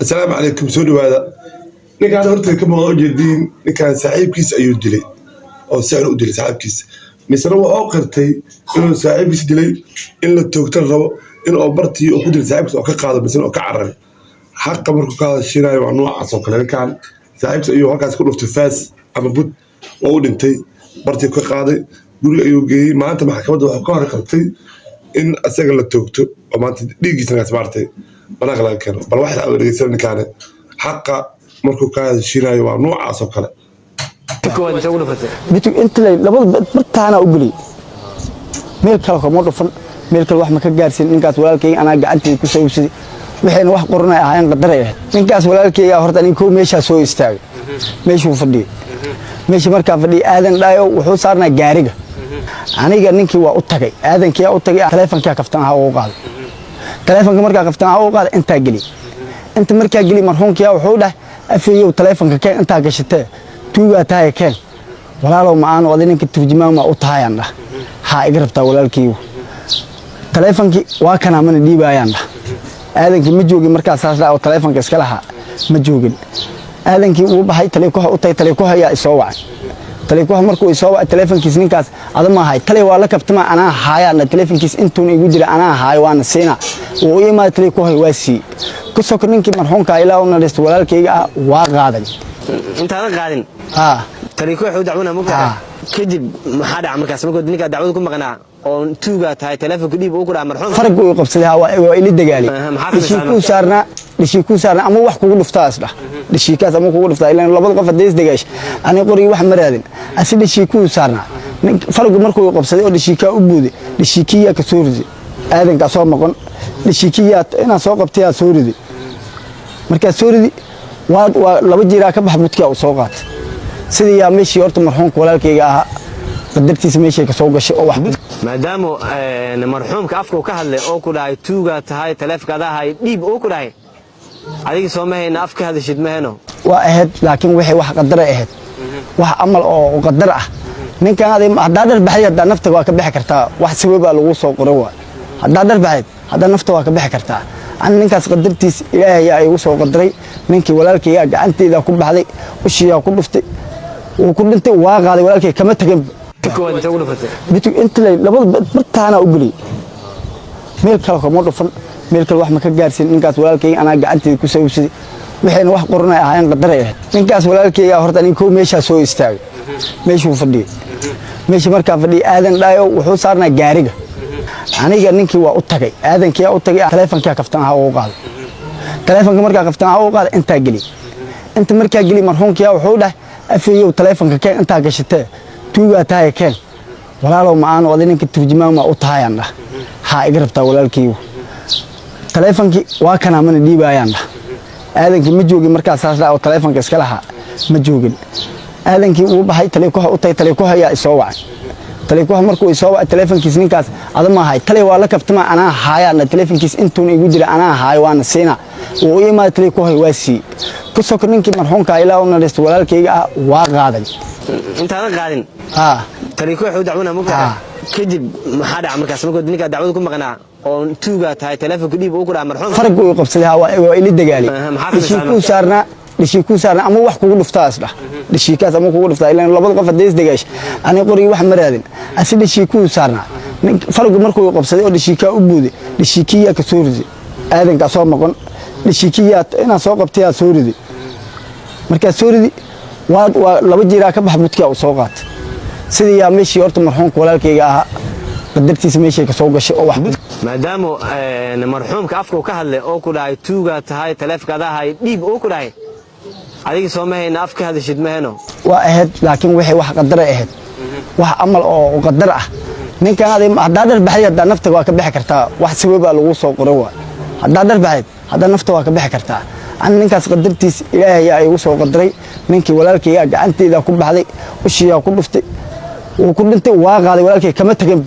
Asalaamu calaykum, soo dhawaada. Ninkaan horta ka muuqda ujeediin, ninkaan saaxiibkiis ayuu dilay oo si xun u dilay saaxiibkiis. Misena wuxuu qirtay inuu saaxiibkiis dilay, in la toogtan rabo, in oo bartii oo ku dilay saaxiibkiis oo ka qaado, misena oo ka cararay. Xaqa markuu ka hadashinayo waa noocaas oo kale. Ninkaan saaxiibkiis ayuu halkaas ku dhuftay faas ama bud, waa u dhintay. Bartii ka qaaday, guriga ayuu geeyey. Maanta maxkamadda wuxuu ka hor qirtay in isaga la toogto oo maanta dhiiggiisa ninkaas maartay banaanka laga keeno. Bal waxay dhegeysan, ninkaani xaqa markuu ka hadashinayo waa noocaas oo kale. Koowaad intee ugu dhufatay? Bitu inta lay labada bartaana u geliyay, meel kale kama dhufan, meel kale wax ma ka gaarsiin. Ninkaas walaalkayga anaa gacantayda ku sawirsaday, waxayna wax qoranay ahaayeen, qadaray ahayd. Ninkaas walaalkayga horta aniga kow meeshaa soo istaagay, meeshuu fadhiyay. Meesha markaa fadhiyay, Aadan dhaayo wuxuu saarnaa gaariga. Aniga ninkii waa u tagay, Aadankiyaa u tagay. Taleefonkiyaa kaftan ahaa ugu qaaday. Taleefonka markaa kaftan ahaa ugu qaaday, intaa geliy. Inta markaa geliy, marxuumkiyaa wuxuu dhahay: "Afeeyow, taleefonka keen, intaa gashatee, tuugaa tahay, keen." "Walaalow, ma aanu adi ninka turjumaan maa u tahayaan?" dhah. "Haa, iga rabtaa walaalkaygu taleefonkii waa kanaa, mana dhiibaayaan," dhah. Aadankii ma joogin markaas saas dha oo taleefonka iska lahaa ma joogin. Aadankii uu baxay, taleekuha u tagay. Taleekuha ayaa isoo wacay. Taleekuha markuu isoo wacay, "Taleefonkiis ninkaas ada ma ahay?" "Tale waa la kaftama, anaa haayaan dha. Taleefonkiis intuuna igu jira, anaa haayo, waana siinaa." Wuu u imaaday taleekuha, waa siiyey. Ku soko ninkii marxuumka, ilaa u naxariisto, walaalkayga ah, waa qaaday. Intaadan qaadin, haa. Taliya koox u dacwona mugtaa? Ah. Kadib maxaa dhaca markaas, markuu ninkaa dacwada ku maqnaa oo tuugaa tahay, taleefonka dhiib uu ku dhaha marxuum? Farag uu qabsaday, haa, waa ila dagaalay. Aha, maxaa dhishii samaysaa? Kuu saarnaa, dhishii kuu saarnaa ama wax kugu dhuftaa is dhah, dhishiikaas ama kugu dhuftaa, ilaan labada qof haddii isdagaash, ani qorigi wax ma raadin, asi dhishii kuu saarnaa. Faragu markuu qabsaday oo dhishiikaa u buuday, dhishiikiyaa ka soo riday. Aadankaa soo maqon, dhishiikiyaa inaan soo qabtayaa soo riday. Markaa soo ridi, waa laba jiraa ka bax, budkaa uu soo qaatay. Sidii yaa meeshii horta marxuumka walaalkayga ahaa qadartiisa meeshay ka soo gashay oo wax Maadaama marxuumka afka uu ka hadlay oo ku dhahay "Tuugaa tahay, taleefonka adaa hay, dhiib," uu ku dhahay, adiga soo ma hayna af ka hadashid ma hayno? Waa ahayd, laakiin waxay wax qadaray ahayd, wax amal oo qadar ah. Ninkan adig haddaa dhar baxday, haddaa nafta waa ka bixi kartaa. Wax sababaa lagu soo qoray waa haddaa dhar baxayd, haddaa nafta waa ka bixi kartaa. Ani ninkaas qadartiis Ilaahay yaa igu soo qadaray. Ninkii walaalkaygaa gacanteyda ku baxday, ushiyaa ku dhuftay, wuu ku dhintay. Waa qaaday walaalkay, kama tegin. Koowaad intee ugu dhufatay? Bitu inta lay labada bartaana u geliyay, meel kale kama dhufan, meel kale wax ma ka gaarsiin. Ninkaas walaalkayga anaa gacanteyda ku sawirsaday, waxayna wax qoranay ahaayeen, qadaray ahayd. Ninkaas walaalkayga horta aniga kow meeshaa soo istaagay, meeshuu fadhiyay. Meesha markaa fadhiyay, Aadan dhaayo wuxuu saarnaa gaariga. Aniga ninkii waa u tagay, Aadankiyaa u tagay. Taleefonkiyaa kaftan ahaa ugu qaaday. Taleefonka markaa kaftan ahaa ugu qaaday, intaa geliy. Inta markaa geliy, marxuumkiyaa wuxuu dhahay: "Afeeyow, taleefonka keen, intaa gashatee, tuugaa tahay, keen." "Walaalow, ma aanu adi ninka turjumaan maa u tahayaan?" dhah. "Haa, iga rabtaa walaalkaygu taleefonkii waa kanaa, mana dhiibaayaan," dhah. Aadankii ma joogin markaas saas dha oo taleefonka iska lahaa ma joogin. Aadankii uu baxay, taleekuha u tagay. Taleekuha ayaa isoo wacay. Taleekuha markuu isoo wacay, "Taleefonkiis ninkaas ada ma ahay?" "Tale waa la kaftama, anaa haayaan dha. Taleefonkiis intuuna igu jira, anaa haayo, waana siinaa." Wuu u imaaday taleekuha, waa siiyey. Ku soko ninkii marxuumka, ilaa u naxariisto, walaalkayga ah, waa qaaday. Intaadan qaadin, haa. Taliya koox u dacwona mugtaa? Ah. Kadib maxaa dhaca markaas, markuu ninkaa dacwada ku maqnaa oo tuugaa tahay, taleefonka dhiib uu ku dhaha marxuum? Farag uu qabsaday, haa, waa ila dagaalay. Aha, maxaa dhishii samaysaa? Kuu saarnaa, dhishii kuu saarnaa ama wax kugu dhuftaa is dhah, dhishiikaas ama kugu dhuftaa, ilaan labada qof haddii isdagaash, ani qorigi wax ma raadin, asi dhishii kuu saarnaa. Faragu markuu qabsaday oo dhishiikaa u buuday, dhishiikiyaa ka soo riday. Aadankaa soo maqon, dhishiikiyaa inaan soo qabtayaa soo riday. Markaa soo ridi, waa laba jiraa ka bax, budkaa uu soo qaatay. Sidii yaa meeshii horta marxuumka walaalkayga ahaa qadartiisa meeshay ka soo gashay oo wax Maadaama marxuumka afka uu ka hadlay oo ku dhahay "Tuugaa tahay, taleefonka adaa hay, dhiib," uu ku dhahay, adiga soo ma hayna af ka hadashid ma hayno? Waa ahayd, laakiin waxay wax qadaray ahayd, wax amal oo qadar ah. Ninkan adig haddaa dhar baxday, haddaa nafta waa ka bixi kartaa. Wax sababaa lagu soo qoray waa haddaa dhar baxayd, haddaa nafta waa ka bixi kartaa. Ani ninkaas qadartiis Ilaahay yaa igu soo qadaray. Ninkii walaalkaygaa gacanteyda ku baxday, ushiyaa ku dhuftay, wuu ku dhintay. Waa qaaday walaalkay, kama tegin.